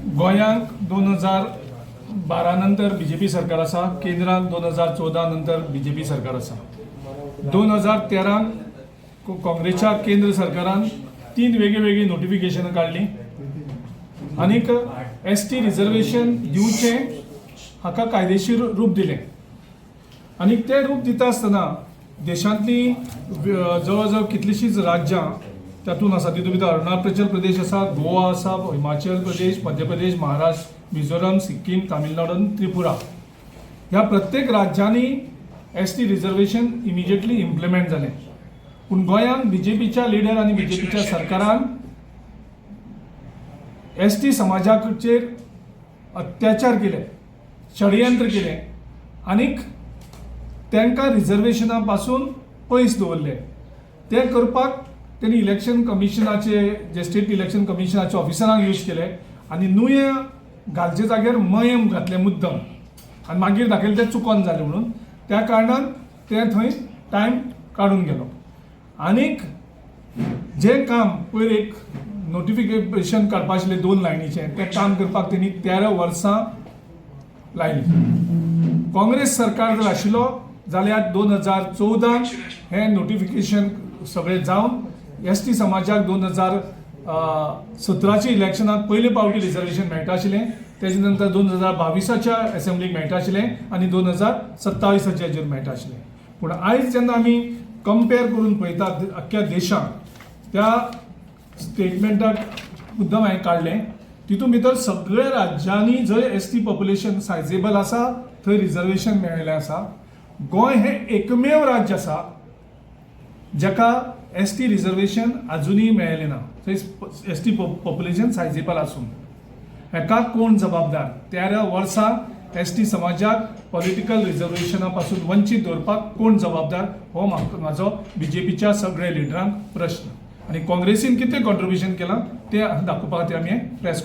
गोंयांक 2012 नंतर बीजेपी सरकार आसा, केंद्रांत 2014 नंतर बीजेपी सरकार आसा. 2013 काँग्रेसच्या केंद्र सरकारान तीन वेगळी वेगळी नोटिफिकेशनां काडलीं आनीक एसटी रिजर्वेशन दिवचें हाका कायदेशीर रूप दिलें. आनी तें रूप दिता आसतना देशांतलीं जवळ जवळ कितलींशींच राज्यां तातूंत आसा. तितूंत भितर अरुणाचल प्रदेश आसा, गोवा आसा, हिमाचल प्रदेश, मध्य प्रदेश, महाराष्ट्र, मिझोरम, सिक्कीम, तामिळनाडू आनी त्रिपुरा. ह्या प्रत्येक राज्यांनी एसटी रिजर्वेशन इमिजिएटली इम्प्लिमेंट जालें, पूण गोंयांत बीजेपीच्या लिडर आनी बीजेपीच्या सरकारान एसटी समाजाचेर अत्याचार केले, षडयंत्र केलें आनीक तांकां रिजर्वेशना पासून पयस दवरले. तें करपाक तेणी इलेक्शन कमिशनाचे जे स्टेट इलेक्शन कमिशनाचे ऑफिसरांक यूज केले आनी नुये घालचे जाग्यार मयम घातलें मुद्दम आनी मागीर दाखयलें तें चुकोन जालें म्हणून. त्या कारणान तें थंय टायम काडून गेलो. आनीक जें काम पयर एक नोटिफिकेशन काडपा आशिल्लें दोन लायनीचें, तें काम करपाक तेणी 13 वर्सां लायलीं. काँग्रेस सरकार जर आशिल्लो जाल्यार 2014 हें नोटिफिकेशन सगळें जावन एसटी समाजाक 2017च्या इलेक्शनाक पयले पावटी रिजर्वेशन मेळटा आशिल्लें. तेजे नंतर 2022च्या एसेंब्लीक मेळटा आशिल्लें आनी 2027च्या हेजेर मेळटा आशिल्लें. पूण आयज जेन्ना आमी कंपेर करून पळयतात अख्ख्या देशाक, त्या स्टेटमेंटाक मुद्दम हांवें काडलें, तितून भितर सगळ्या राज्यांनी जंय एसटी पॉप्युलेशन सायजेबल आसा थंय रिजर्वेशन मेळिल्लें आसा. गोंय हें एकमेव राज्य आसा जाका एसटी रिजर्वेशन अजुनूय मेळ्ळें ना, थंय एसटी पॉप्युलेशन सायजेबल आसून. हेका कोण जबाबदार? 13 वर्सां एसटी समाजाक पॉलिटिकल रिजर्वेशना पासून वंचीत दवरपाक कोण जबाबदार, हो म्हाका म्हाजो बीजेपीच्या सगळ्या लिडरांक प्रश्न. आनी काँग्रेसीन कितें कॉन्ट्रिब्युशन केलां तें दाखोवपा खातीर आमी प्रेस